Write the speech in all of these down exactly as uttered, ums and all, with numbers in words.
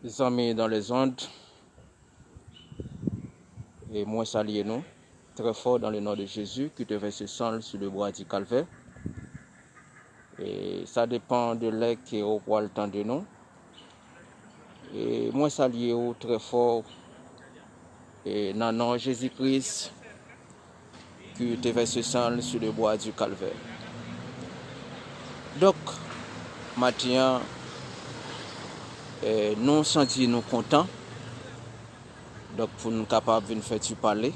Zanmi dans les ondes, e mwen salye nou très fort dans le nom de Jésus qui te verse son sang sur le bois du Calvaire. E sa depan de lè ke ou pral tande nou. E mwen salye ou très fort e nan non Jezi Kris ki te verse son sur le bois du Calvaire. Donk, maten an, eh, nou santi nou kontan. Donk, pou nou kapab vin fè ti pale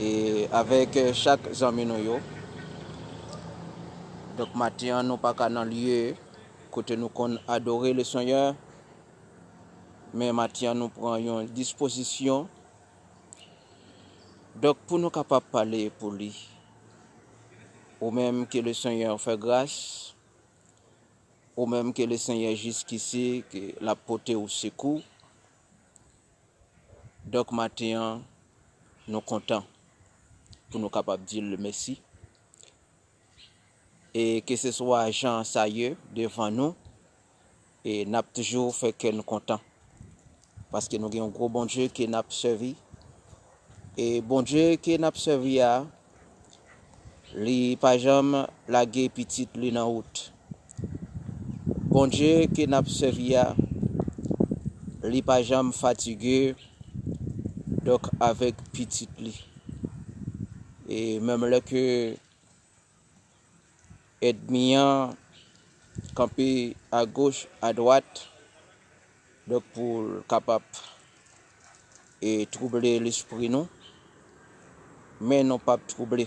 e avèk eh, chak zanmi nou yo. Donk, maten an, nou pa ka nan lye kote nou konn adore le Senyè, men maten an, nou pran yon dispozisyon. Donk, pou nou kapab pale pou li, ou menm ke le Senyè fè gras, ou menm ke le Senyè jiskisi ke l ap pote ou sekou. Donk, maten an, nou kontan pou nou kapab di l mèsi. E keseswa jan sa ye devan nou, e n ap toujou fè kè n kontan. Paske nou gen yon gwo Bondye ke n ap sèvi. E Bondye ke n ap sèvi a, li pa janm lage pitit li nan wout. Bondye ke n ap sèvi a, li pa janm fatige, donk, avèk pitit li. E menm lè ke ènmi an kanpe agoch, adwat, donk, pou l kapab e twouble lespri nou, men nou p ap twouble,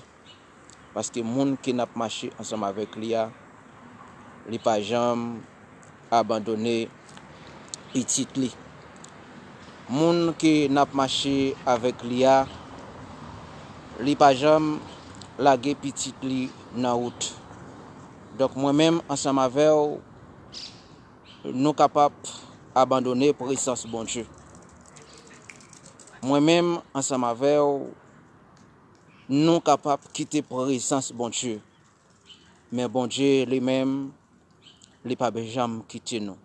paske moun ke n ap mache ansanm avèk li a, li pa janm abandone pitit li. Moun ke n ap mache avèk li a, li pa janm lage pitit li nan wout. Donk, mwen menm, ansanm avè w, nou kapab abandone prezans Bondye. Mwen menm, ansanm avè w, nou kapab kite prezans Bondye. Men Bondye li menm, li p ap janm kite nou.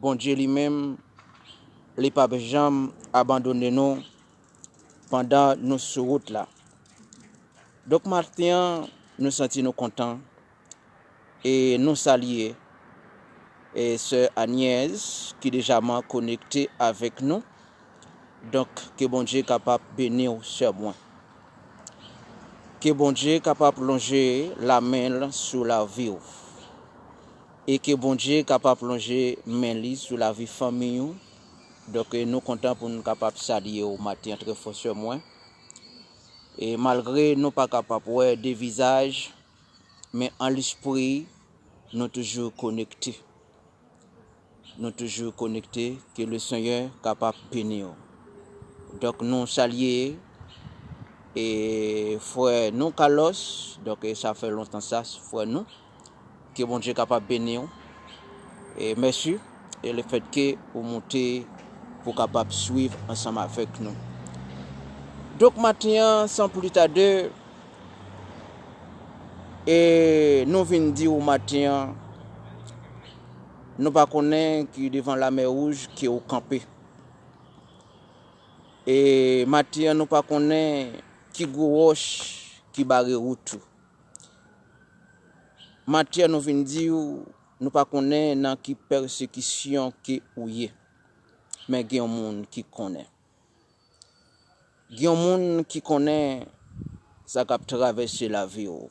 Bondye li menm, li p ap janm abandone nou pandan nou sou wout la. Donk, maten an, nou santi nou kontan e nou salye e sè Agnès ki dejaman konekte avèk nou. Donk, ke Bondye kapab beni w, sè mwen. Ke Bondye kapab lonje lamen l sou lavi w. E ke Bondye kapab lonje men li sou lavi fanmi w. Donk, nou kontan pou nou kapab salye w maten an trè fò, sè mwen. E malgre nou pa kapab wè de vizaj, men an lespri, nou toujou konekte. Nou toujou konekte, ke le Senyè kapab beni w. Donk, nou salye e frè nou Carlos, donk, e sa fè lontan sa, frè nou. Ke Bondye kapab beni w. E mèsi e le fèt ke ou moute pou kapab swiv ansanm avèk nou. Donk, maten an, san pli tade, e nou vin di w maten an, nou pa konnen ki devan lamè wouj ke ou kanpe. E maten an, nou pa konnen ki gwo wòch ki bare wout ou. Maten an, nou vin di w, nou pa konnen nan ki pèsekisyon ke ou ye. Men gen yon moun ki konnen. Gen yon moun ki konnen sa k ap travèse lavi w.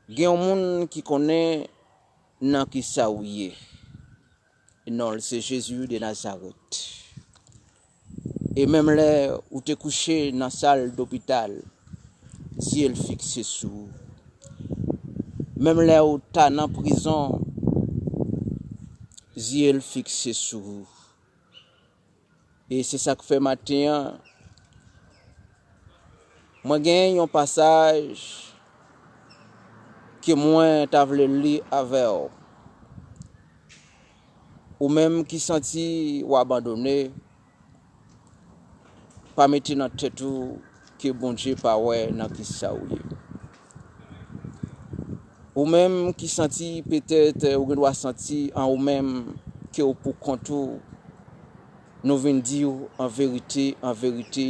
Gen yon moun ki konnen nan ki sa ou ye. Non l se Jezi de Nazarèt. E menm lè ou te kouche nan sal dopital, zye l fikse sou ou. Menm lè ou ta nan prizon, zye l fikse sou ou. E se sa k fè maten an, mwen gen yon pasaj ke mwen ta vle li avè w. Ou menm ki santi w abandone, pa mete nan tèt ou ke Bondye pa wè nan ki sa ou ye. Ou menm ki santi petèt ou gen dwa santi an ou menm ke w pou kont ou, nou vin di w an verite, an verite,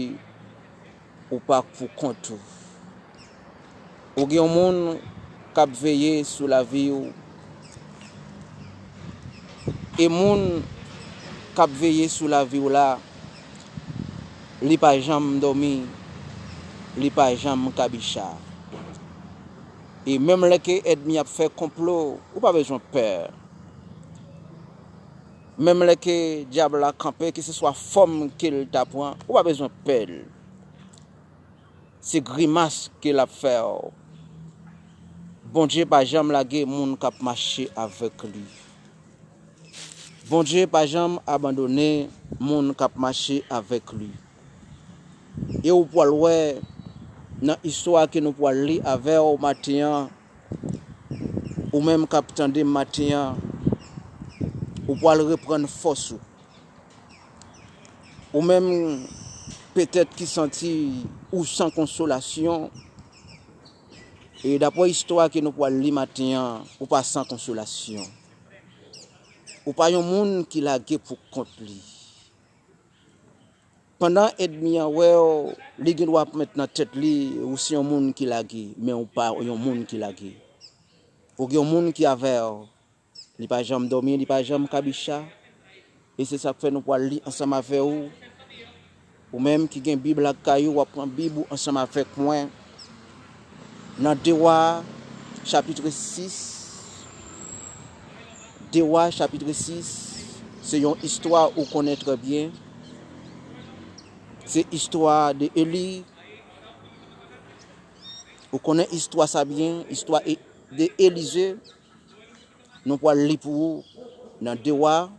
ou pa pou kont ou. Ou gen yon moun k ap veye sou lavi w. E moun k ap veye sou lavi w la, li pa janm dòmi, li pa janm kabicha. E menm lè ke ènmi ap fè konplo, ou pa bezwen pè. Menm lè ke dyab la kanpe, keseswa fòm ke l ta pran, ou pa bezwen pè l. Se grimas ke l ap fè w. Bondye pa janm lage moun k ap mache avèk li. Bondye pa janm abandone moun k ap mache avèk li. E ou pral wè nan istwa ke nou pral li avè w maten an, ou menm k ap tande m maten an, ou pral reprann fòs ou. Ou menm petèt ki santi ou san konsolasyon, e daprè istwa ke nou pral li maten an, ou pa san konsolasyon. Ou pa yon moun ki lage pou kont li. Pandan ènmi an wè w, li gen dwa ap met nan tèt li, ou se yon moun ki lage, men ou pa yon moun ki lage. Ou gen yon moun ki avè w. Li pa janm dòmi, li pa janm kabicha. E se sa k fè nou pral li ansanm avè w. Ou menm ki gen Bib lakay ou, w ap pran Bib ou ansanm avèk mwen. Nan De Wa, chapit sis. De Wa, chapit sis, se yon istwa ou konnen trè byen. Se istwa de Eli. Ou konnen istwa sa byen, istwa E- de Elize. Nou pral li pou ou nan De Wa,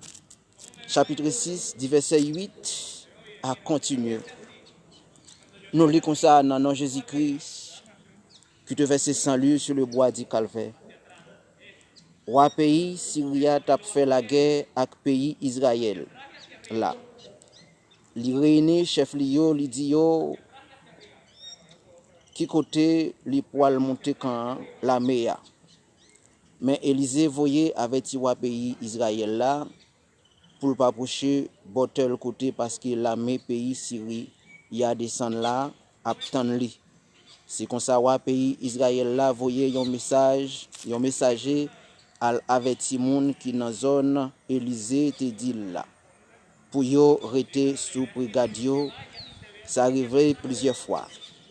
chapit sis, di vèsè uit a kontinye. Nou li konsa nan non Jezi Kris, qui te verse son sang sur le bois du Calvaire. Wa peyi Siri a t ap fè lagè ak peyi Izrayèl la. Li reyini chèf li yo, li di yo ki kote li pral moute kan lame a. Men Elize voye avèti wa peyi Izrayèl la pou l pa pwoche bò tèl kote, paske lame peyi Siri a desann la ap tann li. Se konsa, wa peyi Izrayèl la voye yon mesaj, yon mesaje al avèti moun ki nan zòn Elize te di l la, pou yo rete sou brigad yo. Sa rive plizyè fwa.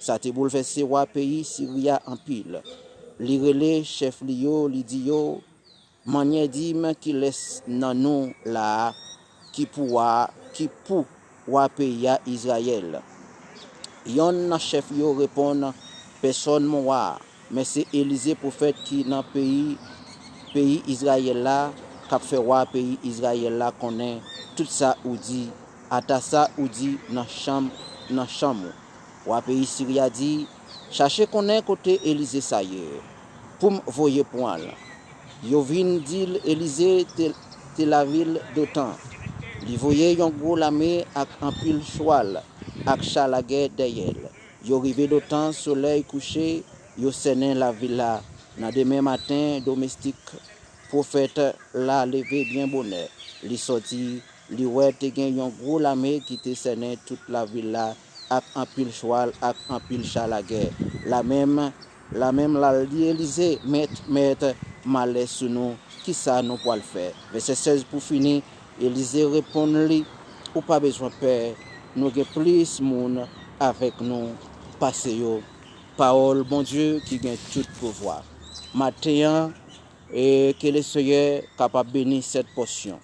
Sa te boulvèse wa peyi Siri a anpil. Li rele chèf li yo, li di yo, manyè di m kilès nan nou la a ki pou wa, ki pou wa peyi a Izrayèl. Yonn nan chèf yo reponn, pèsòn, mon wa, men se Elize pwofèt ki nan peyi, peyi Izrayèl la, k ap fè wa peyi Izrayèl la konnen tout sa ou di, ata sa ou di nan chanm, nan chanm ou. Wa peyi Siri a di, chache konnen kote Elize sa ye, pou m voye pran l. Yo vin di l Elize te, te lavil Dotan. Li voye yon gwo lame ak anpil chwal ak cha lagè dèyè l. Yo rive Dotan, solèy kouche, yo sènen lavil la. Nan demen maten, domestik pwofèt la leve byen bonè. Li sòti, li wè te gen yon gwo lame ki te sènen tout lavil la ak anpil chwal ak anpil cha lagè. Lamenm, lamenm l al di Elize, mèt, mèt, malè sou nou, kisa nou pral fè? Vèsè sèz pou fini, Elize reponn li, ou pa bezwen pè, nou gen plis moun avèk nou pase yo. Pawòl Bondye ki gen tout pouvwa. Maten an, e ke Lesenyè kapab beni sèt pòsyon.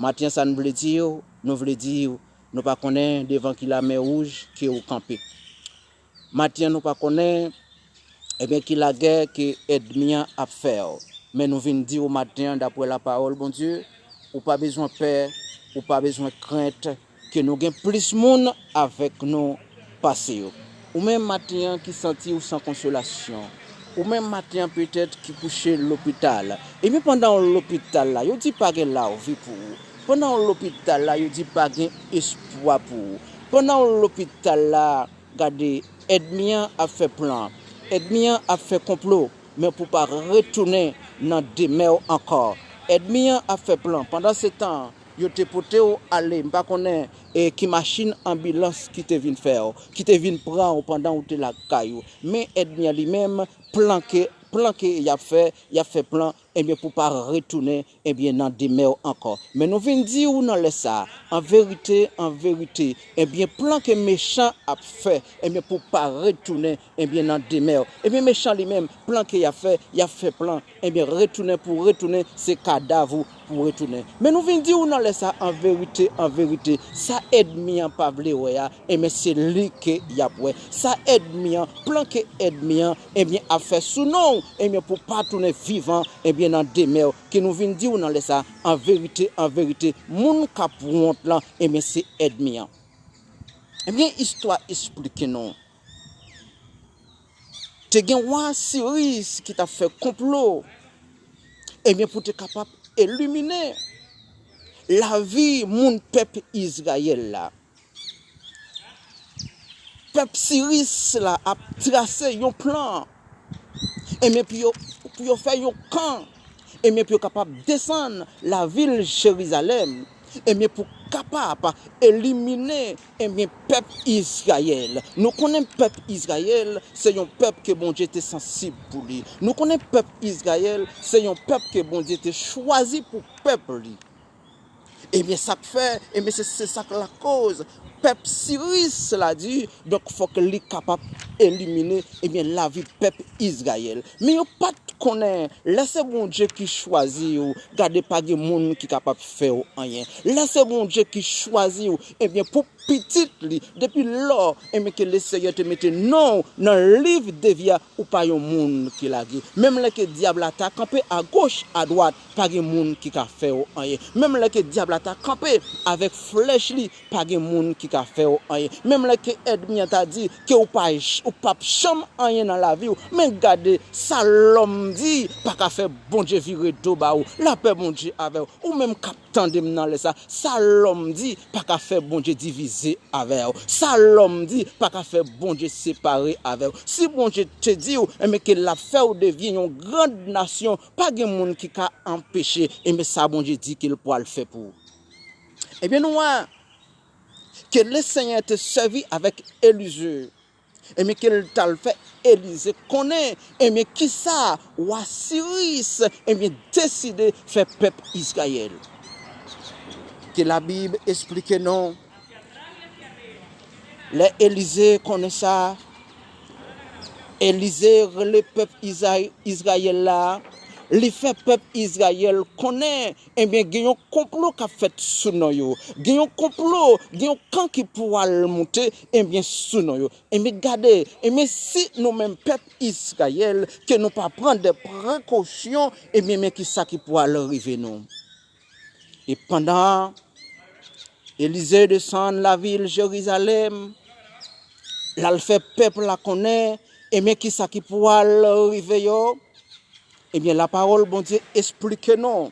Maten an, sa n vle di w, nou vle di w, nou pa konnen devan ki lamè wouj ke w kanpe. Maten an, nou pa konnen, ebyen, ki lagè ke ènmi an ap fè w. Men nou vin di w maten an, daprè lapawòl Bondye, ou pa bezwen pè, ou pa bezwen krent, ke nou gen plis moun avèk nou pase yo. Ou menm maten an ki santi w san konsolasyon. Ou menm maten an petèt ki kouche lopital. Epi pandan w lopital la, yo di pa gen lavi pou ou. Pandan w lopital la, yo di pa gen espwa pou ou. Pandan w lopital la, gade, ènmi an ap fè plan. Ènmi an ap fè konplo. men pou pa retounen nan demè w ankò. Ènmi an ap fè plan. Pandan se tan, yo te pote w ale, m pa konnen e ki machin anbilans ki te vin fè w, ki te vin pran w pandan w te lakay ou. Men ènmi an li menm, plan ke, plan ke y ap fè, y ap fè plan, ebyen, pou pa retounen, ebyen, nan demè w ankò. Men nou vin di w nan lè sa a, an verite, an verite, ebyen, plan ke mechan ap fè, ebyen, pou pa retounen, ebyen, nan demè w. Ebyen, mechan li menm, plan ke y ap fè, y ap fè plan, ebyen, retounen pou retounen, se kadav ou pou retounen. Men nou vin di w nan lè sa a, an verite, an verite, sa ènmi an pa vle wè a, ebyen, se li ke y ap wè. Sa ènmi an, plan ke ènmi an, ebyen, ap fè sou non w, ebyen, pou pa tounen vivan, ebyen, nan demè w, ke nou vin di w nan lè sa a, an verite, an verite, moun k ap wont lan, ebyen, se ènmi an. Ebyen, istwa esplike nou. Te gen wa Siris ki t ap fè konplo, ebyen, pou te kapab elimine lavi moun pèp Izrayèl la. Pèp Siris la ap trase yon plan, ebyen, pou yo, pou yo fè yon kan, ebyen, pou yo kapab desann lavil Jerizalèm, ebyen, pou kapab elimine, ebyen, pèp Izrayèl. Nou konnen pèp Izrayèl, se yon pèp ke Bondye te sansib pou li. Nou konnen pèp Izrayèl, se yon pèp ke Bondye te chwazi pou pèp li. Ebyen, sa k fè, ebyen, se, se sa k lakoz pèp Siris la di, donk, fòk li kapab elimine, ebyen, lavi pèp Izrayèl. Men yo pa t konnen, lè se Bondye ki chwazi w, gade, pa gen moun ki kapab fè w anyen. Lè se Bondye ki chwazi w, ebyen, pou pitit li, depi lò, ebyen, ke Lesenyè te mete non w nan liv de vi a, ou pa yon moun ki lage. Menm lè ke dyab la ta kanpe agoch, adwat, pa gen moun ki ka fè w anyen. Menm lè ke dyab la ta kanpe avèk flèch li, pa gen moun ki ka fè w anyen. Menm lè ke ènmi an ta di ke ou pa j-, ou p ap janm anyen nan lavi w, men gade, sa lòm di pa ka fè Bondye vire do ba ou. Lapè Bondye avè w. Ou menm k ap tande m nan lè sa, sa lòm di pa ka fè Bondye divize avè w. Sa lòm di pa ka fè Bondye separe avè w. Si Bondye te di w, enben, ke l ap fè w devyen yon gran nasyon, pa gen moun ki ka anpeche, enben, sa Bondye di ke l pral fè pou ou. Ebyen, nou wè ke Lesenyè te sèvi avèk Elize, enben, ke l t al fè Elize konnen, enben, kisa wa Siris, enben, deside fè pèp Izrayèl. Ke Labib esplike nou, lè Elize konnen sa, Elize rele pèp Iza-, Izrayèl la, li fè pèp Izrayèl konnen, enben, gen yon konplo k ap fèt sou non yo. Gen yon konplo, gen yon kan ki pral moute, enben, sou non yo. Enben, gade, enben, si nou menm pèp Izrayèl, ke nou pa pran de prekosyon, enben, men kisa ki pral rive nou. E pandan Elize desann lavil Jerizalèm, l al fè pèp la konnen, enben, kisa ki pral rive yo? Ebyen, lapawòl Bondye esplike nou.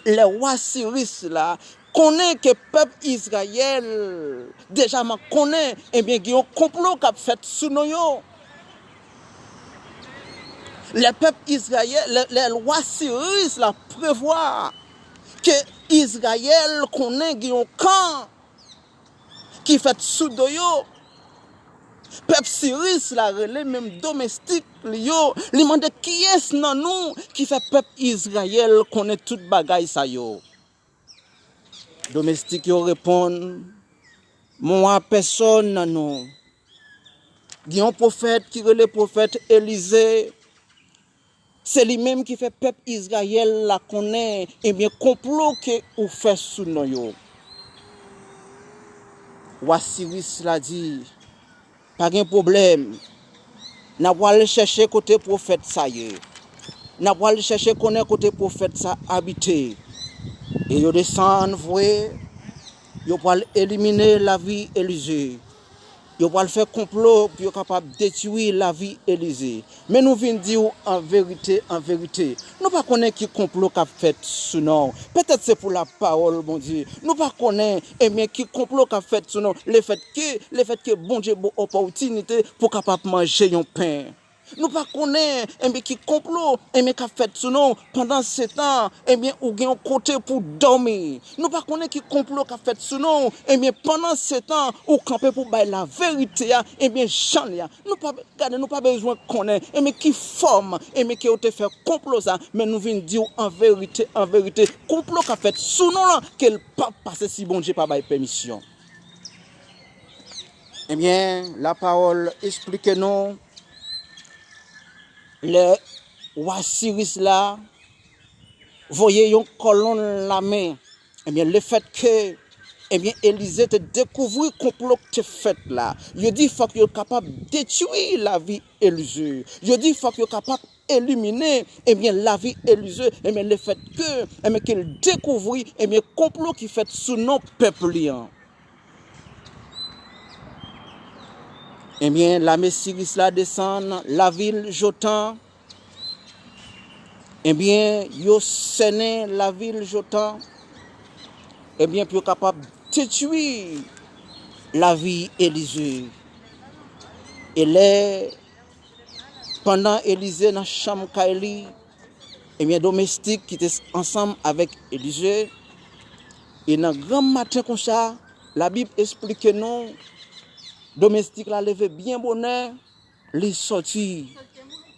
Lè wa Siris la konnen ke pèp Izrayèl deja man konnen, ebyen, gen yon konplo k ap fèt sou non yo. Lè pèp Izrayèl, lè, lè wa Siris la prevwa ke Izrayèl konnen gen yon kan ki fèt sou do yo, pèp Siris la rele menm domestik li yo, li mande, "Kiyès nan nou ki fè pèp Izrayèl konnen tout bagay sa yo?" Domestik yo reponn, "Mwen wè pèsòn nan nou. Gen yon pwofèt ki rele pwofèt Elize. Se li menm ki fè pèp Izrayèl la konnen, ebyen, konplo ke ou fè sou non yo." Wa Siris la di, "Pa gen pwoblèm. N a pral chèche kote pwofèt sa ye. N a pral chèche konnen kote pwofèt sa abite." E yo desann vre, yo pral elimine lavi Elize. Yo pral fè konplo pou yo kapab detwi lavi Elize. Men nou vin di w an verite, an verite, nou pa konnen ki konplo k ap fèt sou non w. Petèt se pou lapawòl Bondye. Nou pa konnen, ebyen, ki konplo k ap fèt sou non w. Lefètke, lefètke Bondye ba w opòtinite pou w kapab manje yon pen. Nou pa konnen, ebyen, ki konplo, ebyen, k ap fèt sou nou. Pandan se tan, ebyen, ou gen yon kote pou dòmi. Nou pa konnen ki konplo k ap fèt sou nou. Ebyen, pandan se tan, ou kanpe pou bay laverite a, ebyen, jan l ye a. Nou pa, gade, nou pa bezwen konnen, ebyen, ki fòm, ebyen, ke yo te fè konplo sa, men nou vin di w an verite, an verite, konplo k ap fèt sou nou lan, ke l p ap pase si Bondye pa bay pèmisyon. Ebyen, lapawòl esplike nou, lè wa Siris la voye yon kòlonn lame, ebyen, lefètke, ebyen, Elize te dekouvri konplo k te fèt la, yo di fòk yo kapab detwi lavi Elize. Yo di fòk yo kapab elimine, ebyen, lavi Elize, ebyen, lefètke, ebyen, ke l dekouvri, ebyen, konplo ki fèt sou non pèp li an. Ebyen, lame Siris la desann lavil Jotan. Ebyen, yo sènen lavil Jotan. Ebyen, pou yo kapab detwi lavi Elize. E lè, pandan Elize nan chanm kay li, ebyen, domestik ki te ansanm avèk Elize, e nan granm maten konsa, Labib esplike nou, domestik la leve byen bonè, li sòti.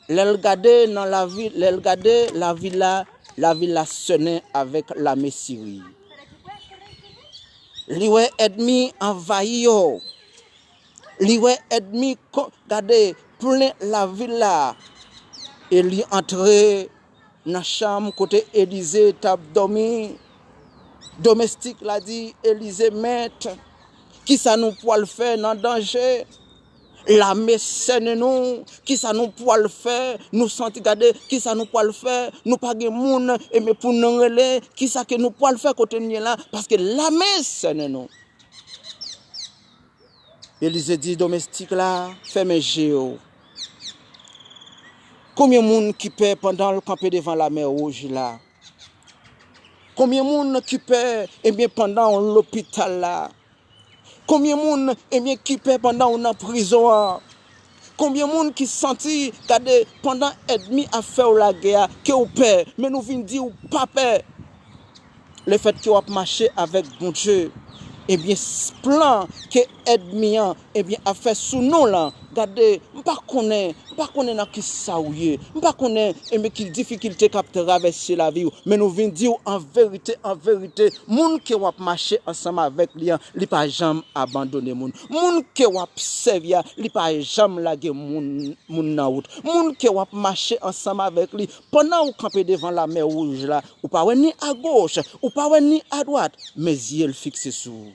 Lè l gade nan lavil, lè l gade lavil la, lavil la sènen avèk lame Siri. Li wè ènmi anvayi yo. Li wè ènmi ko-, gade, plen lavil la. E li antre nan chanm kote Elize t ap dòmi. Domestik la di Elize, Mèt, kisa nou pwal fè nan danje? Lame sènen nou, kisa nou pwal fè? Nou santi, gade, kisa nou pwal fè? Nou pa gen moun, ebyen, pou nou rele, kisa ke nou pwal fè kote n ye la? Paske lame sènen nou. Elize di domestik la, fèmen je w. Konbyen moun ki pè pandan l kanpe devan lamè wouj la? Konbyen moun ki pè, ebyen, pandan w lopital la? Konbyen moun, ebyen, ki pè pandan w nan prizon an? Konbyen moun ki santi, gade, pandan ènmi ap fè w lagè a, ke w pè, men nou vin di w pa pè? Lefètke w ap mache avèk Bondye, ebyen, s-, plan ke ènmi an, ebyen, ap fè sou nou lan, gade, m pa konnen, m pa konnen nan ki sa w ye, m pa konnen, ebyen, ki difikilte k ap travèse lavi w, men nou vin di w an verite, an verite, moun ke w ap mache ansanm avèk li an, li pa janm abandone moun. Moun ke w ap sèvi a, li pa janm lage moun, moun nan wout. Moun ke w ap mache ansanm avèk li, pandan w kanpe devan lamè wouj la, ou pa wè ni agoch, ou pa wè ni adwat, men zye l fikse sou ou.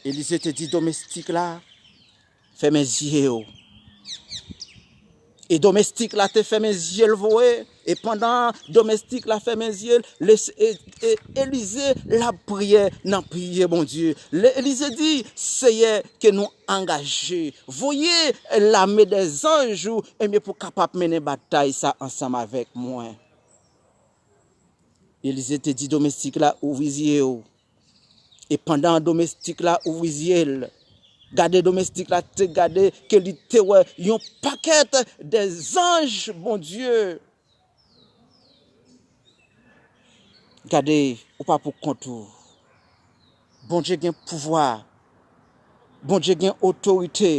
Elize te di domestik la, fèmen zye w. E domestik la te fèmen zye l vre, e pandan domestik la fèmen zye l, e, e, Elize l ap priye nan priye Bondye. Le, Elize di, Seyè, ke nou angaje, voye lame dè zanj ou, ebyen, pou kapab mennen batay sa ansanm avèk mwen. Elize te di domestik la, ouvri zye w. E pandan domestik la ouvri zye l, gade domestik la te gade ke li te wè yon pakèt dè zanj Bondye. Gade, ou pa pou kont ou. Bondye gen pouvwa. Bondye gen otorite.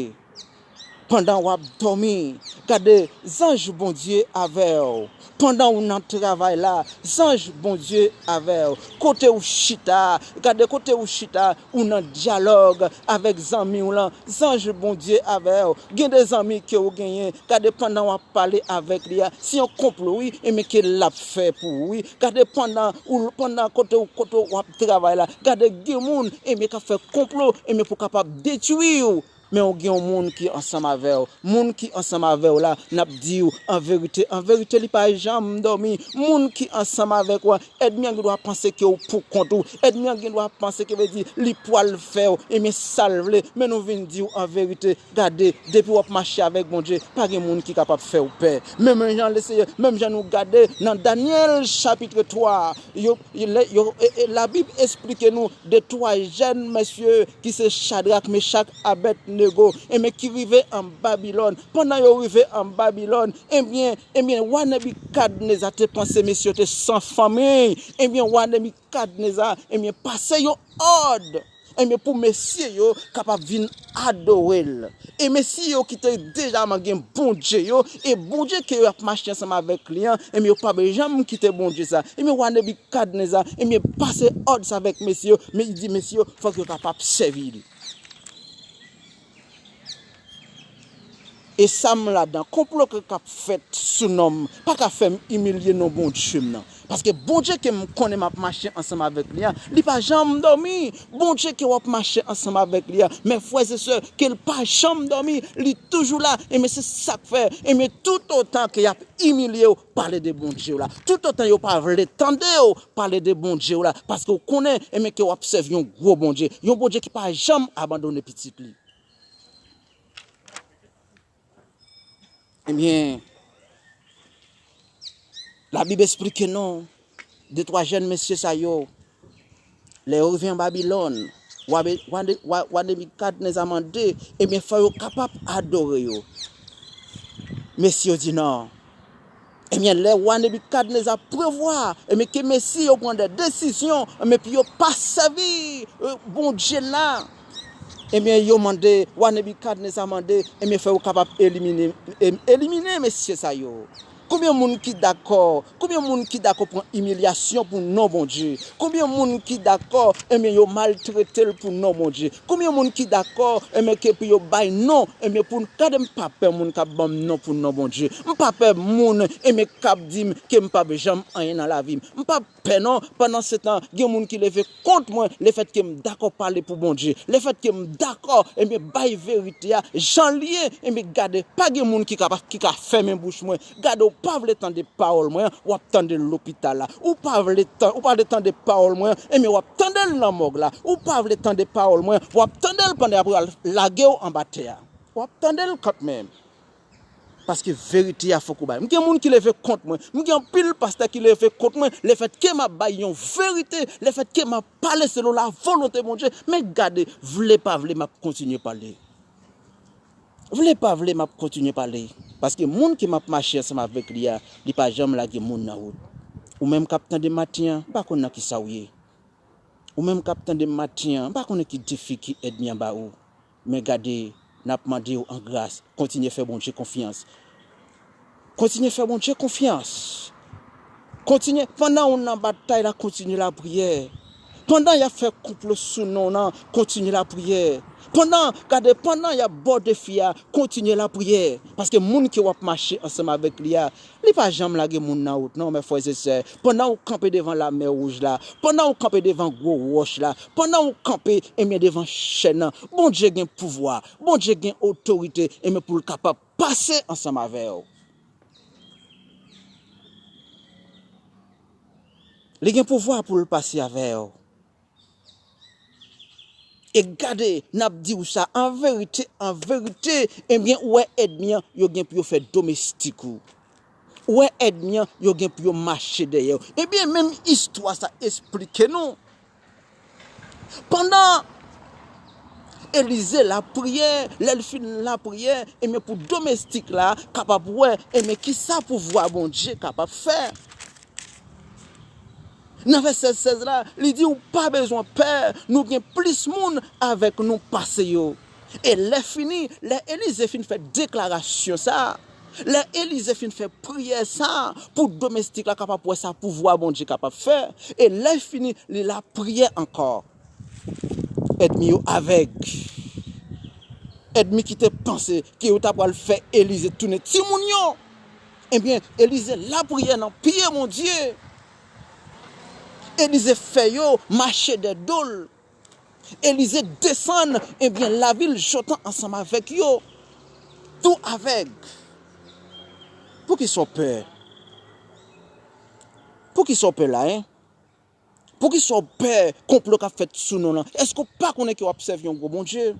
Pandan w ap dòmi, gade, zanj Bondye avè w. Pandan w nan travay la, zanj Bondye avè w. Kote w chita, gade, kote w chita, ou nan dyalòg avèk zanmi w lan, zanj Bondye avè w. Gen de zanmi ke w genyen, gade, pandan w ap pale avèk li a, se yon konplo, wi, ebyen, ke l ap fè pou ou, wi. Gade, pandan ou, pandan kote w, kote w ap travay la, gade, gen moun, ebyen, k ap fè konplo, ebyen, pou kapab detwi w. Men w gen yon moun ki ansanm avè w. Moun ki ansanm avè w la, n ap di w, an verite, an verite, li pa janm dòmi. Moun ki ansanm avèk ou a, ènmi an gen dwa panse ke w pou kont ou. Ènmi an gen dwa panse ke, vle di, li pwal fè w, ebyen, sa l vle. Men nou vin di w an verite, gade, depi w ap mache avèk Bondye, pa gen moun ki kapab fè w pè. Menm jan Lesenyè, menm jan nou gade nan Danyèl chapit twa, yo, yo, e, e, Labib esplike nou de twa jèn mesye ki se Chadrak, Mechak, Abèdnego. Abednego, ebyen, ki rive an Babilòn. Pandan yo rive an Babilòn, ebyen, ebyen, wa Nebikadneza te panse mesye yo te san fanmi. Ebyen, wa Nebikadneza, ebyen, pase yon òd, ebyen, pou mesye yo kapab vin adore l. E mesye yo ki te deja gen bondye yo, e bondye ke yo ap mache ansanm avèk li an, ebyen, yo pa janm kite bondye sa. Ebyen, wa Nebikadneza, ebyen, pase òd sa avèk mesye yo, men li di mesye yo, fòk yo kapab sèvi li. E sa m ladan, konplo ke k ap fèt sou non m, pa ka fè m imilye non Bondye m nan. Paske Bondye ke m konnen m ap mache ansanm avèk li a, li pa janm dòmi. Bondye ke w ap mache ansanm avèk li a, men frè e sè, ke l pa janm dòmi, li toujou la. E men se sa k fè, e men toutotan ke y ap imilye w, pale de Bondye w la. Toutotan yo pa vle tande w pale de Bondye w la, paske w konnen, e men ke w ap sèvi yon gwo Bondye, yon Bondye ki pa janm abandone pitit li. Ebyen, Labib esplike nou, de twa jèn mesye sa yo, lè yo rive an Babilòn, wa, wa, wa, wa Nebikadneza mande, ebyen, fò yo kapab adore yo. Mesye yo di non. Ebyen, lè wa Nebikadneza prevwa, ebyen, ke mesye yo pran de desizyon, ebyen, pou yo pa sèvi, e, Bondye la, ebyen, yo mande, wa Nebikadneza mande, ebyen, fò yo kapab elimine, em, elimine mesye sa yo. Konbyen moun ki dakò? Konbyen moun ki dakò pran imilyasyon pou non Bondye? Konbyen moun ki dakò, ebyen, yo maltrete l pou non Bondye? Konbyen moun ki dakò, ebyen, ke pou yo bay non, ebyen, pou, gade, m pa pè moun k ap ban m non pou non Bondye. M pa pè moun, ebyen, k ap di m ke m p ap janm anyen nan lavi m. M pa pè non, pandan se tan, gen moun ki leve kont mwen, lefètke m dakò pale pou Bondye, lefètke m dakò, ebyen, bay verite a, jan l ye, ebyen, gade, pa gen moun ki ka, ki ka fèmen bouch mwen. Gade, w pa vle tande pawòl mwen, w ap tande l lopital la. Ou pa vle tan-, ou pa vle tande pawòl mwen, ebyen, w ap tande l nan mòg la. Ou pa vle tande pawòl mwen, w ap tande l pandan y ap lage w anba tè a. W ap tande l kanmenm. Paske verite a fòk ou bay. M gen moun ki leve kont mwen. M gen anpil pastè ki leve kont mwen. Lefètke m ap bay yon verite, lefètke m ap pale selon lavolonte Bondye. Men gade, vle pa vle, m ap kontinye pale. Vle pa vle, m ap kontinye pale. Paske moun ke m ap mache ansanm avèk li a, li pa janm lage moun nan wout. Ou menm k ap tande maten an, m pa konn nan kisa w ye. Ou menm k ap tande m maten an, m pa konnen ki defi, ki ènmi an ba ou. Men gade, n ap mande w an gras, kontinye fè Bondye konfyans. Kontinye fè Bondye konfyans. Kontinye, pandan w nan batay la, kontinye lapriyè. Pandan y ap fè konplo sou non w nan, kontinye lapriyè. Pandan, gade, pandan y ap ba w defi a, kontinye lapriyè. Paske moun ke w ap mache ansanm avèk li a, li pa janm lage moun nan wout, non, men frè e sè. Pandan w kanpe devan lamè wouj la, pandan w kanpe devan gwo wòch la, pandan w kanpe, ebyen, devan chèn nan, Bondye gen pouvwa, Bondye gen otorite, ebyen, pou l kapab pase ansanm avè w. Li gen pouvwa pou l pase avè w. E gade, n ap di w sa, an verite, an verite, ebyen, ou wè ènmi an, yo gen pou yo fè domestik ou. Ou wè ènmi an, yo gen pou yo mache dèyè w. Ebyen, menm istwa sa esplike nou. Pandan Elize lapriyè, lè l fin lapriyè, ebyen, pou domestik la kapab wè, ebyen, kisa pouvwa Bondye kapab fè. Nan vèsè sèz la, li di, ou pa bezwen pè, nou gen plis moun avèk nou pase yo. E lè fini, lè Elize fin fè deklarasyon sa, lè Elize fin fè priyè sa, pou domestik la kapab wè sa pouvwa Bondye kapab fè, e lè fini, li lapriyè ankò. Ènmi yo avèg. Ènmi ki te panse ke yo ta pral fè Elize tounen timoun yo. Ebyen, Elize lapriyè nan pye Bondye. Elize fè yo mache dè do l. Elize desann, ebyen, lavil Jotan ansanm avèk yo. Tou avèg. Poukisa w pè? Poukisa w pè la, en? Poukisa w pè konplo k ap fèt sou non w lan? Èske w pa konnen ke w ap sèvi yon gwo Bondye?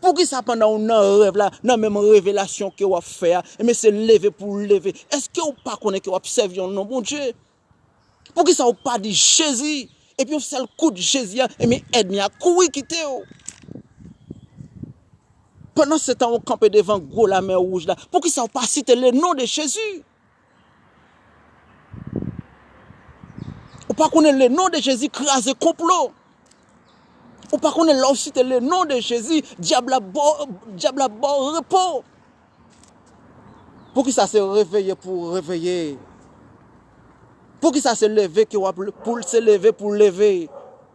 Poukisa pandan w nan rèv la, nan menm revelasyon ke w ap fè a, ebyen se leve pou w leve? Èske w pa konnen ke w ap sèvi yon non Bondye? Poukisa w pa di Jezi, epi yon sèl kout Jezi a, ebyen ènmi a kouri kite w? Pandan se tan ou kanpe devan gwo lamè wouj la, poukisa ou pa site le non de Jezi? Ou pa konnen le non de Jezi kraze konplo? Ou pa konnen lè w site le non de Jezi, dyab la ba w, dyab la ba w repo? Poukisa se reveye pou w reveye? Poukisa se leve ke w ap, pou se leve pou leve?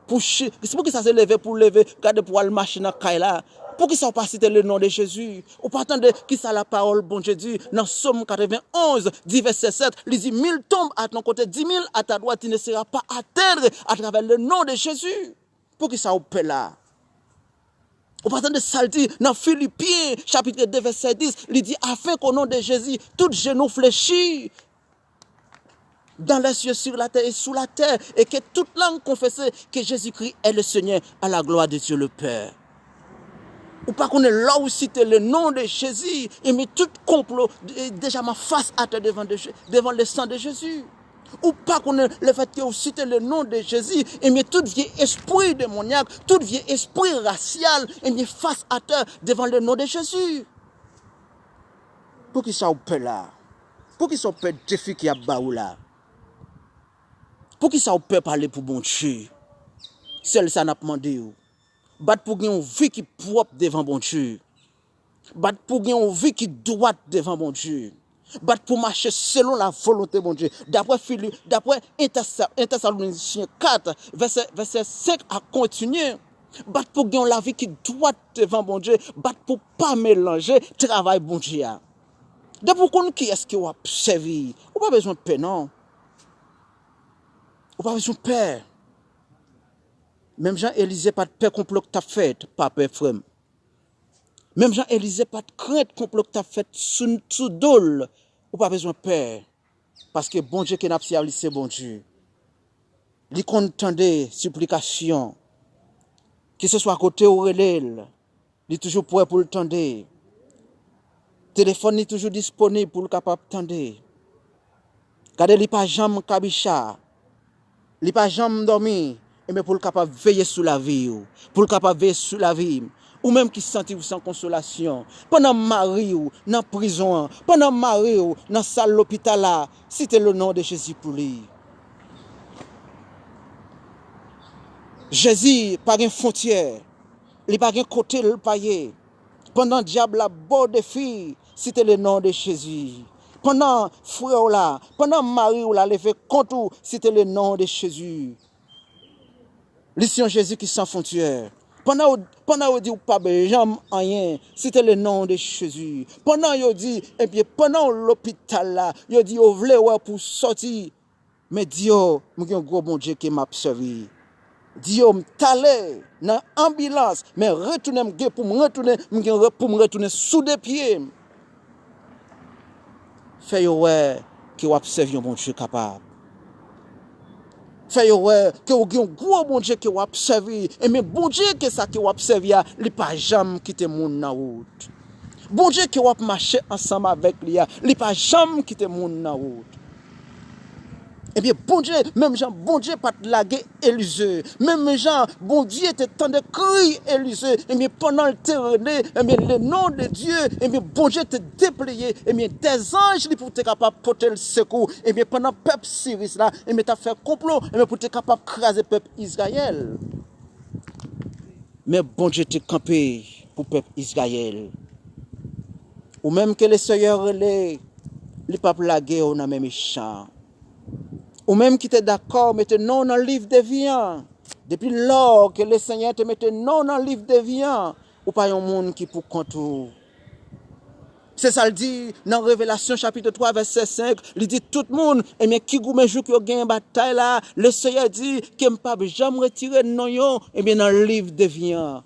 Pou chi, poukisa se leve pou leve? Gade pou al mache nan kay la. Poukisa w pa site le non de Jezi? Ou pa tande kisa lapawòl Bondye di nan Sòm katrevenn onz, di vèsè sèt? Li di, mille tombent à ton côté, dix mille à ta droite, tu ne seras pas atteint à travers le nom de Jésus. Poukisa w pè la? Ou pa tande sa l di nan Filipyen, chapit de, vèsè dis? Li di, afin qu'au nom de Jésus, tout genou fléchisse dans les cieux, sur la terre et sous la terre, et que toute langue confesse que Jésus-Christ est le Seigneur, à la gloire de Dieu le Père. Ou pa konnen lè w site le non de Jezi, e men tout konplo, e, deja m an fas atè devan, de, devan le sang de Jésus. Ou pa konnen lefètke w site le non de Jezi, e men tout vye espri demonyak, tout vye espri rasyal, e men fas atè devan le non de Jezi. Poukisa w pè la? Poukisa w pè defi ke y ap ba ou la? Poukisa w pè pale pou Bondye? Sèl sa n ap mande w. Bat pou gen yon vi ki pwòp devan Bondye. Bat pou gen yon vi ki dwat devan Bondye. Bat pou mache selon la volonte Bondye. Daprè Fili, daprè Entèsa, Entèsalonisyen kat, vèsè, vèsè senk a kontinye. Bat pou gen yon lavi ki dwat devan Bondye. Bat pou pa melanje travay Bondye a. Depi w konn kiyès ke w ap sèvi, ou pa bezwen pè non. Ou pa bezwen pè. Menm jan Elize pa t pè konplo k t ap fèt, pa pè, frè m. Menm jan Elize pa t krent konplo k t ap fèt sou, sou do l, ou pa bezwen pè. Paske Bondye ke n ap sèvi se Bondye. Li konn tande siplikasyon. Keseswa kote ou rele l, li toujou prè pou l tande. Telefòn li toujou disponib pou l kapab tande. Gade, li pa janm kabicha. Li pa janm dòmi. Ebyen, pou l kapab veye sou lavi w. Pou l kapab veye sou lavi m. Ou menm ki santi w san konsolasyon. Pandan mari w nan prizon an. Pandan mari w nan sal lopital la. Site le non de Jezi pou li. Jezi pa gen fwontyè. Li pa gen kote l pa ye. Pandan dyab la ba w defi, site le non de Jezi. Pandan frè w la, pandan mari w la leve kont ou, site le non de Jezi. Li se yon Jezi ki san fwontyè. Pandan yo, pandan yo di w p ap janm anyen, site le non de Jezi. Pandan yo di, ebyen, pandan w lopital la, yo di yo vle wè pou w sòti. Men di yo, m gen yon gwo Bondye ke m ap sèvi. Di yo, m t ale nan anbilans, men retounen m gen pou m retounen, m gen re-, pou m retounen sou de pye m. Fè yo wè ke w ap sèvi yon Bondye kapab. Fè yo wè ke w gen yon gwo Bondye ke w ap sèvi. E men Bondye ke sa ke w ap sèvi a, li pa janm kite moun nan wout. Bondye ke w ap mache ansanm avèk li a, li pa janm kite moun nan wout. Ebyen, Bondye, menm jan Bondye pa t lage Elize, menm jan Bondye te tande kri Elize, ebyen, pandan l te rele, ebyen, le non de Dye, ebyen, Bondye te depleye, ebyen, dèzanj li pou te kapab pote l sekou, ebyen, pandan pèp Siris la, ebyen, t ap fè konplo, ebyen, pou te kapab kraze pèp Izrayèl. Men Bondye te kanpe pou pèp Izrayèl. Ou menm ke Lesenyè rele, li p ap lage w nan men mechan. Ou menm ki te dakò mete non w nan liv de vi an, depi lò ke Lesenyè te mete non w nan liv de vi an, ou pa yon moun ki pou kont ou. Se sa l di nan Revelasyon chapit twa vèsè senk, li di tout moun, ebyen, ki goumen jouk yo genyen batay la, Lesenyè di ke m p ap janm retire non yo, ebyen, nan liv de vi an.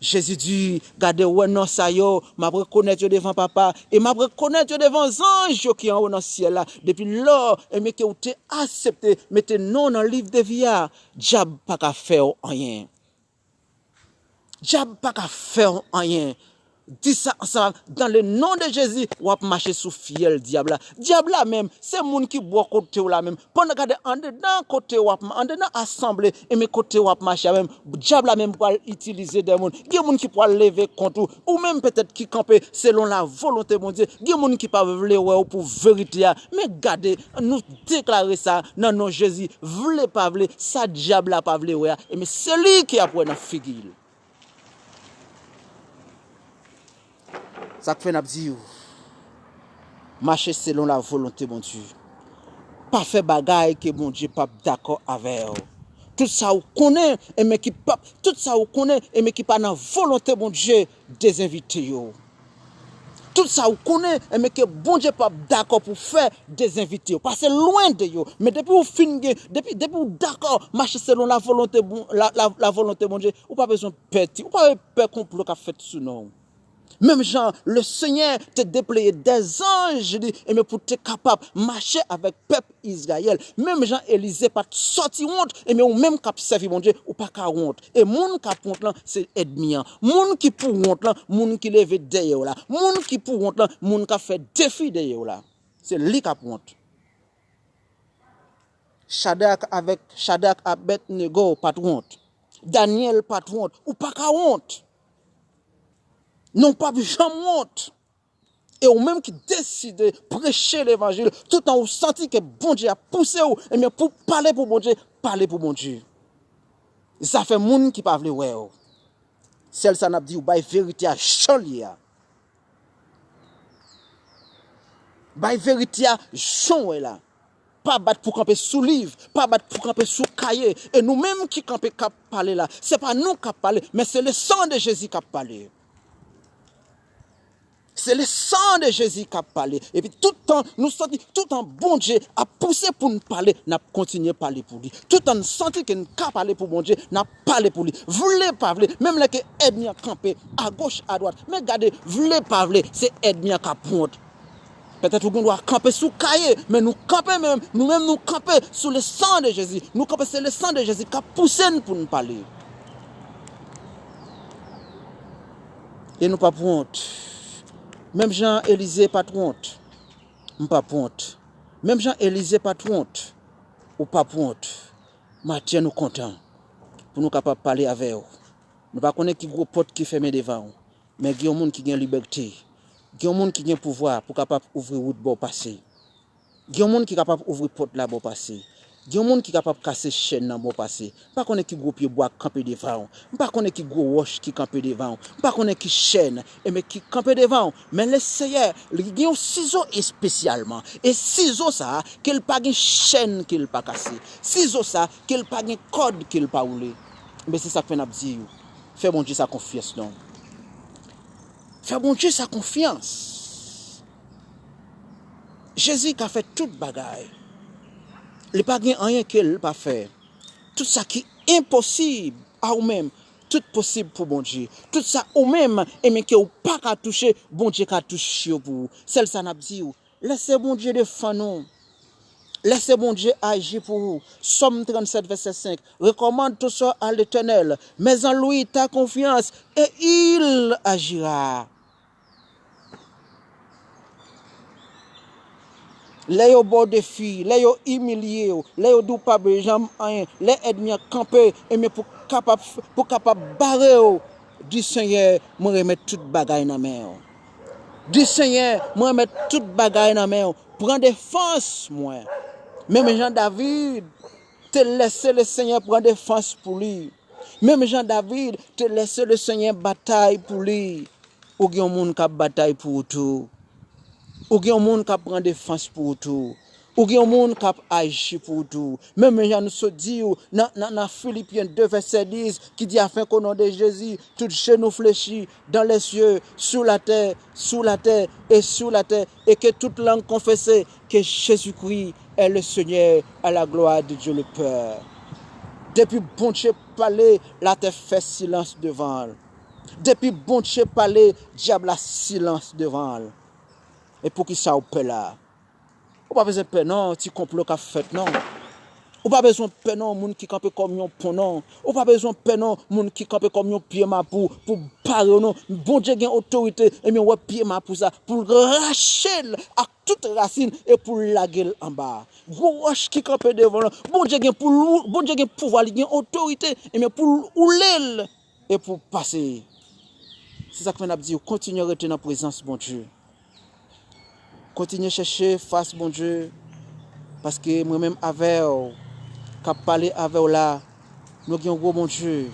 Jezi di, gade, w wè non sa yo, m ap rekonèt yo devan Papa, e m ap rekonèt yo devan zanj yo ki anwo nan syèl la. Depi lò, ebyen, ke w te aksepte mete non w nan liv de vi a, dyab pa ka fè w anyen. Dyab pa ka fè w anyen. Di sa ansanm, dans le nom de Jésus, w ap mache sou fyèl dyab la. Dyab la menm, se moun ki bò kote w la menm. Pandan gade andedan kote w ap, andedan asanble, e men kote w ap mache a menm, dyab la menm pral itilize de moun. Gen moun ki pral leve kont ou, ou menm petèt ki kanpe selon la volonte Bondye. Gen moun ki pa vle wè w pou verite a. Men gade, nou deklare sa nan non Jezi. Vle pa vle, sa dyab la pa vle wè a, e men se li ki ap wè nan figi l. Sa k fè n ap di w, mache selon la volonte Bondye. Pa fè bagay ke Bondye p ap dakò avè w. Tout sa ou konnen, e men ki p ap, tout sa ou konnen, e men ki pa nan volonte Bondye, dezenvite yo. Tout sa ou konnen, e men ke Bondye p ap dakò pou fè, dezenvite yo. Pase lwen de yo. Men depi ou fin gen, depi, depi ou dakò mache selon la volonte Bon-, la, la, la volonte Bondye, ou pa bezwen pè ti, ou pa pè konplo k ap fèt sou non w. Menm jan Lesenyè te depleye dèzanj li, e men pou te kapab mache avèk pèp Izrayèl. Menm jan Elize pa t sòti wont, e men ou menm k ap sèvi Bondye, ou pa ka wont. E moun k ap wont lan, se ènmi an. Moun ki pou wont lan, moun ki leve dèyè w la. Moun ki pou wont lan, moun k ap fè defi dèyè w la. Se li k ap wont. Chadrak avèk, Chadrak, Abèdnego pa t wont. Danyèl pa t wont. Ou pa ka wont. Non, w p ap janm wont. E ou menm ki deside preche levanjil, toutan ou santi ke Bondye ap pouse w, ebyen, pou pale pou Bondye, pale pou Bondye. Zafè moun ki pa vle wè w. Sèl sa n ap di w, bay verite a jan l ye a. Bay verite a jan w wè la. Pa bat pou kanpe sou liv, pa bat pou kanpe sou kaye. E nou menm ki kanpe k ap pale la, se pa nou k ap pale, men se le sang de Jésus k ap pale. Se le sang de Jésus k ap pale. Epi tout tan nou santi, tout tan Bondye ap pouse pou n pale, n ap kontinye pale pou li. Tout tan n santi ke n ka pale pou Bondye, n ap pale pou li. Vle pa vle, menm lè ke ènmi an kanpe agoch, adwat, men gade, vle pa vle, se ènmi an k ap wont. Petèt ou gen dwa kanpe sou kaye, men nou kanpe menm, nou menm nou kanpe sou le sang de Jésus. Nou kanpe, se le sang de Jésus k ap pouse n pou n pale. E nou p ap wont. Menm jan Elize pa t wont, m p ap wont. Menm jan Elize pa t wont, ou p ap wont. Maten nou kontan pou nou kapab pale avè w. Nou pa konnen ki gwo pòt ki fèmen devan w, men gen yon moun ki gen libète. Gen yon moun ki gen pouvwa pou kapab ouvri wout ba w pase. Gen yon moun ki kapab ouvri pòt la ba w pase. Gen yon moun ki kapab kase chèn nan ba w pase. M pa konnen ki gwo pye bwa k kanpe devan w. M pa konnen ki gwo wòch ki kanpe devan w. M pa konnen ki chèn, enben, ki kanpe devan w. Men Leseyè, li gen yon sizo espesyalman. E sizo sa a, ke l pa gen chèn ke l pa kase. Sizo sa a, ke l pa gen kòd ke l pa woule. Enben, se sa k fè n ap di w, fè Bondye sa konfyans non. Fè Bondye sa konfyans. Jezi ka fè tout bagay. Li pa gen anyen ke l pa fè. Tout sa ki enposib a ou menm, tout posib pou Bondye. Tout sa ou menm, enben, ke ou pa ka touche, Bondye ka touche yo pou ou. Sèl sa n ap di w, lèse Bondye defann ou. Lèse Bondye aji pou ou. Sòm trannsèt, vèsè senk. Recommande tout ça à l'Éternel, mets en lui ta confiance, et il agira. Lè yo ba w defi, lè yo imilye w, lè yo di w pa bezwen janm anyen, lè ènmi an kanpe, enben, pou kapab, pou kapab bare w, di, Senyè, mwen remèt tout bagay nan men w. Di, Senyè, mwen remèt tout bagay nan men w. Pran defans mwen. Menm jan David te lèse Lesenyè pran defans pou li. Menm jan David te lèse Lesenyè batay pou li. Ou gen yon moun k ap batay pou ou tou. Ou gen yon moun k ap pran defans pou ou tou. Ou gen yon moun k ap aji pou ou tou. Menm jan nou sot di w nan, nan, nan Filipyen de vèsè dis, ki di, afin qu'au nom de Jésus, tout genou fléchi dans les cieux, sur la terre, sous la terre et sur la terre, et que toute langue confesse que Jésus-Christ est le Seigneur, à la gloire de Dieu le Père. Depi Bondye pale, latè fè silans devan l. Depi Bondye pale, dyab la silans devan l. E poukisa w pè la? Ou pa bezwen pè non, ti konplo k ap fèt non. Ou pa bezwen pè non moun ki kanpe kòm yon pon non. Ou pa bezwen pè non moun ki kanpe kòm yon pye mapou pou bare w non. Bondye gen otorite, ebyen wè pye mapou sa pou l rache l ak tout rasin e pou l lage l anba. Gwo wòch ki kanpe devan l, Bondye gen pou l, Bondye gen pouvwa, li gen otorite, ebyen pou l woule l e pou pase. Se sa k fè n ap di w, kontinye rete nan prezans Bondye. Kontinye chèche fas Bondye, paske mwen menm avè w, k ap pale avè w la, nou gen yon gwo Bondye.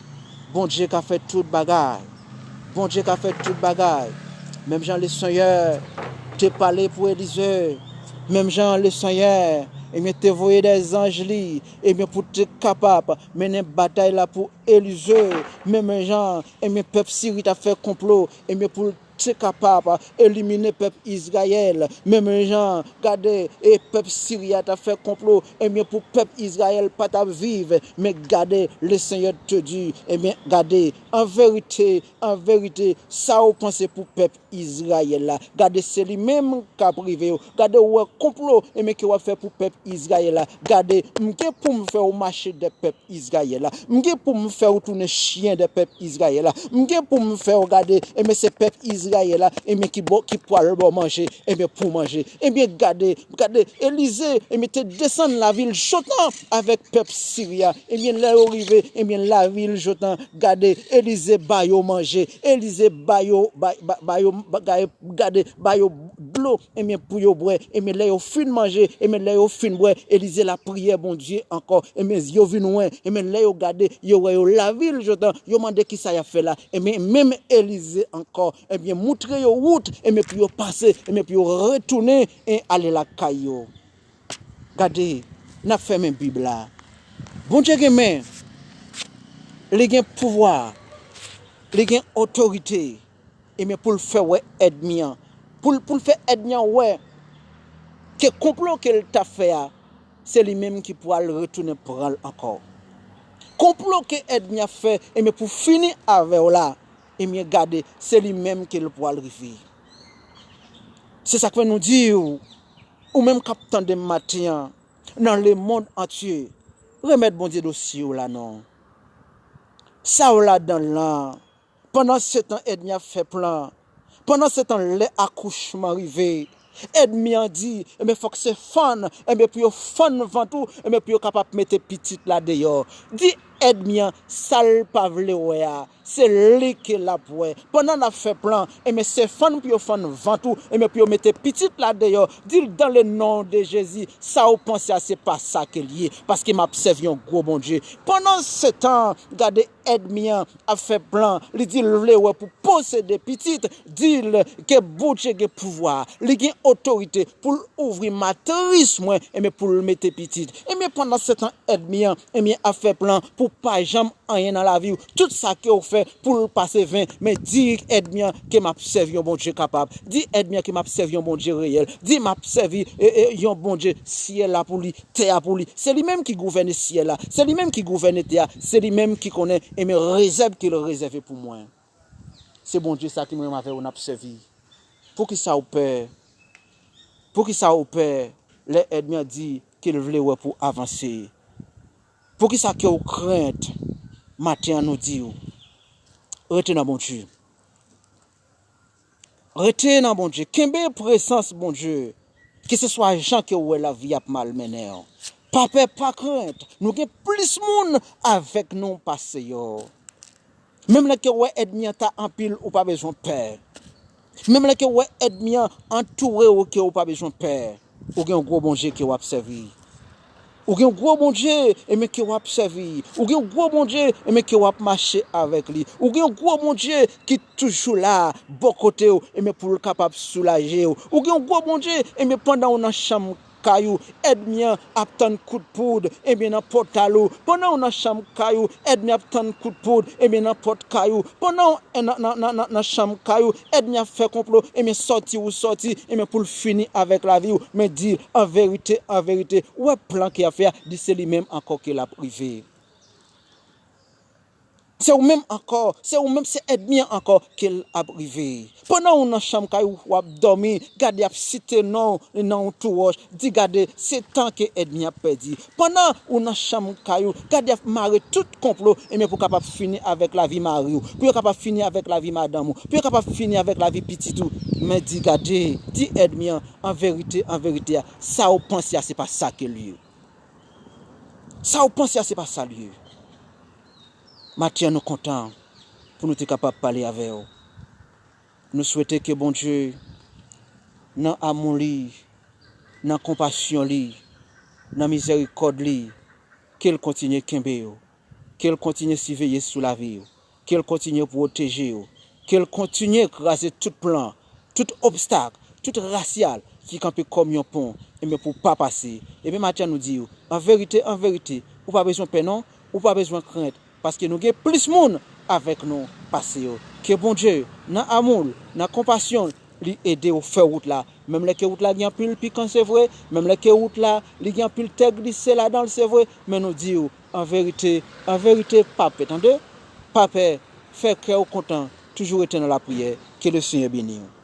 Bondye ka fè tout bagay. Bondye ka fè tout bagay. Menm jan Lesenyè te pale pou Elize, menm jan Lesenyè, ebyen, te voye dèzanj li, ebyen, pou te kapab mennen batay la pou Elize, menm jan, ebyen, pèp Siri t ap fè konplo, ebyen, pou l te kapab elimine pèp Izrayèl, menm jan, gade, e pèp Siri a t ap fè konplo, ebyen, pou pèp Izrayèl pa t ap viv, men gade, Lesenyè te di, ebyen, gade, an verite, an verite, sa w panse pou pèp Izrayèl la, gade, se li menm k ap rive yo, gade, w wè konplo, ebyen, ke w ap fè pou pèp Izrayèl la, gade, m gen pou m fè w mache dè pèp Izrayèl la. M gen pou m fè w tounen chyen dè pèp Izrayèl la. M gen pou m fè w gade, ebyen, se pèp Izrayèl la, ebyen, ki bo, ki pwal ba w manje, ebyen, pou manje. Ebyen, gade, gade, Elize, ebyen, te desann lavil Jotan avèk pèp Siri a. Ebyen, lè yo rive, ebyen, lavil Jotan, gade, Elize ba yo manje, Elize ba yo, ba, ba, ba yo, ba, gade, gade, ba yo dlo, ebyen, pou yo bwè, ebyen, lè yo fin manje, ebyen, lè yo fin bwè, Elize lapriyè Bondye ankò, ebyen, yo vin wè, ebyen, lè yo gade, yo wè yo lavil Jotan, yo mande kisa y ap fè la, ebyen, menm Elize ankò, ebyen, moutre yo wout, ebyen, pou yo pase, ebyen, pou yo retounen, e ale lakay yo. Gade, n ap fèmen Bib la. Bondye gen men, li gen pouvwa, li gen otorite, ebyen, pou l fè wè ènmi an, pou l, pou l fè ènmi an wè ke konplo ke l t ap fè a, se li menm ki pral retounen pran l ankò. Konplo ke ènmi ap fè, ebyen, pou fini avè w la, ebyen, gade, se li menm ke l pral rive. Se sa k fè nou di w, ou menm k ap tande m maten an, nan lemonn antye, remèt Bondye dosye w la non. Sa w ladan l lan, pandan se tan ènmi ap fè plan, pandan se tan lè akouchman rive, ènmi an di, ebyen, fòk se fann, ebyen, pou yo fann vant ou, ebyen, pou yo kapab mete pitit la deyò. Di ènmi an, sa l pa vle wè a, se li ke l ap wè. Pandan l ap fè plan, ebyen, se fann pou yo fann vant ou, ebyen, pou yo mete pitit la deyò. Di l, dans le nom de Jésus, sa w panse a, se pa sa ke l ye. Paske m ap sèvi yon gwo Bondye. Pandan se tan, gade ènmi an ap fè plan, li di l vle wè pou posede pitit, di l ke Bondye gen pouvwa, li gen otorite pou l ouvri matris mwen, ebyen, pou l mete pitit. Ebyen, pandan se tan, ènmi an, ebyen, ap fè plan pou pa janm anyen nan lavi w. Tout sa ke w fè pou l pase ven, men di ènmi an ke m ap sèvi yon Bondye kapab. Di ènmi an ke m ap sèvi yon Bondye reyèl. Di m ap sèvi, e, e, yon Bondye syèl la pou li, tè a pou li. Se li menm ki gouvène syèl la. Se li menm ki gouvène tè a. Se li menm ki konnen, ebyen, rezèv ke l rezève pou mwen. Se Bondye sa ke mwen menm avè w n ap sèvi. Poukisa w pè? Poukisa w pè lè ènmi an di ke l vle wè pou avanse? Poukisa ke w krent? Maten an nou di w, rete nan Bondye. Rete nan Bondye. Kenbe prezans Bondye. Keseswa jan ke w wè lavi ap malmennen w. Pa pè, pa krent. Nou gen plis moun avèk nou pase yo. Menm lè ke w wè ènmi an ta anpil, ou pa bezwen pè. Menm lè ke w wè ènmi an antoure w, ke w pa bezwen pè. Ou gen yon gwo Bondye ke w ap sèvi. Ou gen yon gwo Bondye, ebyen, ke w ap sèvi. Ou gen yon gwo Bondye, ebyen, ke w ap mache avèk li. Ou gen yon gwo Bondye ki toujou la, bò kote w, ebyen, pou l kapab soulaje w. Ou gen yon gwo Bondye, ebyen, pandan w nan chanm kay ou, ènmi an ap tann kout poud, ebyen, nan pòtal ou. Pandan w nan chanm kay ou, ènmi ap tann kout poud, ebyen, nan pòt kay ou. Pandan w nan, nan, nan, nan, nan chanm kay ou, ènmi ap fè konplo, ebyen, sòti ou sòti, ebyen, pou l fini avèk lavi w. Men di, an verite, an verite, ou wè plan ke y ap fè a, di se li menm ankò ke l ap rive. Se ou menm ankò, se ou menm, se ènmi an ankò ke l ap rive. Pandan ou nan chanm kay ou, w ap dòmi, gade y ap site non w nan yon tou wòch, di gade, se tan ke ènmi an ap pèdi. Pandan ou nan chanm kay ou, gade y ap mare tout konplo, ebyen pou kapab fini avèk lavi mari w, pou yo kapab fini avèk lavi madanm ou, pou yo kapab fini avèk lavi pitit ou. Men di gade, di ènmi an, an verite, an verite a, sa ou panse a, se pa sa ke l ye. Sa ou panse a, se pa sa l ye. Maten an, nou kontan pou nou te kapab pale avè w. Nou swete ke Bondye, nan amou li, nan konpasyon li, nan mizèrikòd li, ke l kontinye kenbe w, ke l kontinye siveye sou lavi w, ke l kontinye pwoteje w, ke l kontinye kraze tout plan, tout obstak, tout rasyal ki kanpe kòm yon pon, ebyen pou w pa pase. Ebyen maten an nou di w, an verite, an verite, ou pa bezwen pè non, ou pa bezwen krent, paske nou gen plis moun avèk nou pase yo. Ke Bondye, nan amou l, nan konpasyon l, li ede w fè wout la. Menm lè ke wout la gen anpil pikan, se vre, menm lè ke wout la, li gen anpil tè glise ladan l, se vre, men nou di w, an verite, an verite, pa pè, tande, pa pè, fè kè w kontan, toujou rete nan lapriyè, ke le Senyè beni w.